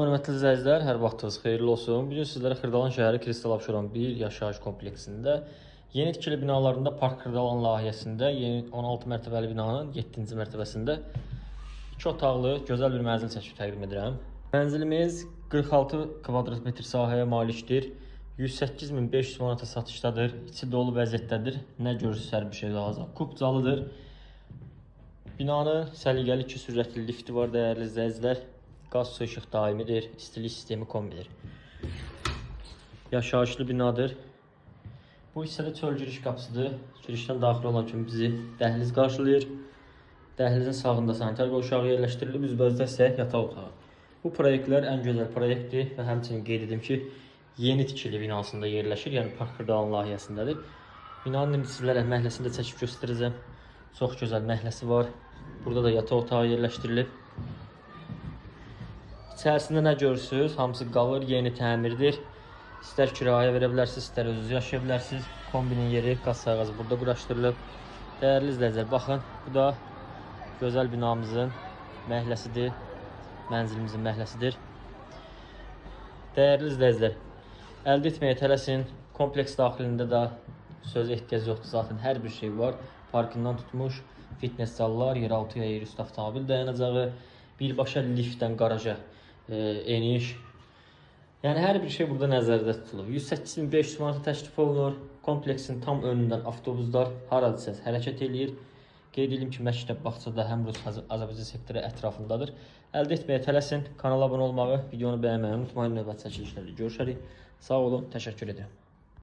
Hörmətli izləyicilər, hər vaxtınız xeyirli olsun. Bu gün sizlərə Xırdalan şəhəri Kristal Abşeron 1 yaşayış kompleksində yeni tikili binalarında Park Xırdalan layihəsində yeni 16 mərtəbəli binanın 7-ci mərtəbəsində 2 otaqlı gözəl bir mənzil çəkib təqdim edirəm. Mənzilimiz 46 kvadrat metr sahəyə malikdir. 108.500 manata satışdadır. İçi dolu vəziyyətdədir. Nə görürsünüz, hər bir şey lazım. Kupcalıdır. Binanın səliqəli iki sürətli lifti var, dəyərli izləyicilər. Qaz, su, işıq daimidir. İstilik sistemi kombidir. Yaşayışlı binadır. Bu hissədə çöl giriş qapısıdır. Girişdən daxil olan kimi bizi dəhliz qarşılayır. Dəhlizin sağında sanitar qovşağı yerləşdirilib, üzbəüzdə isə yataq otağı. Bu proyektlər ən gözəl proyektdir və həmçinin qeyd edim ki, yeni tikili binasında yerləşir, yəni Park Xırdalan layihəsindədir. Binanın indi sizlərə məhəlləsini də çəkib göstərəcəm. Çox gözəl məhəlləsi var. Burada da yataq otağı yerləşdirilib. İçərisində nə görürsüz? Hamısı qalır, yeni təmirdir. İstər kirayə verə bilərsiniz, istər özünüz yaşaya bilərsiniz. Kombinin yeri, qaz sayğacı burada quraşdırılıb. Dəyərli izləyicilər, baxın, bu da gözəl binamızın məhəlləsidir. Mənzilimizin məhəlləsidir. Dəyərli izləyicilər, əldə etməyə tələsin. Kompleks daxilində də sözə ehtiyac yoxdur. Zaten hər bir şey var. Parkından tutmuş, fitness zallar, yeraltı və yerüstü avtomobil dayanacağı, birbaşa liftdən qaraja eniş. Yəni hər bir şey burada nəzərdə tutulub. 108.500 manata təklif olunur. Kompleksin tam önündən avtobuslar haradısa hərəkət eləyir. Qeyd edim ki, məktəb, bağçada həm Rus Azərbaycan sektoru ətrafındadır. Əldə etməyə tələsin. Kanala abunə olmağı, videonu bəyənməyi unutmayın. Növbəti çəkilişlərdə görüşərik. Sağ olun, təşəkkür edirəm.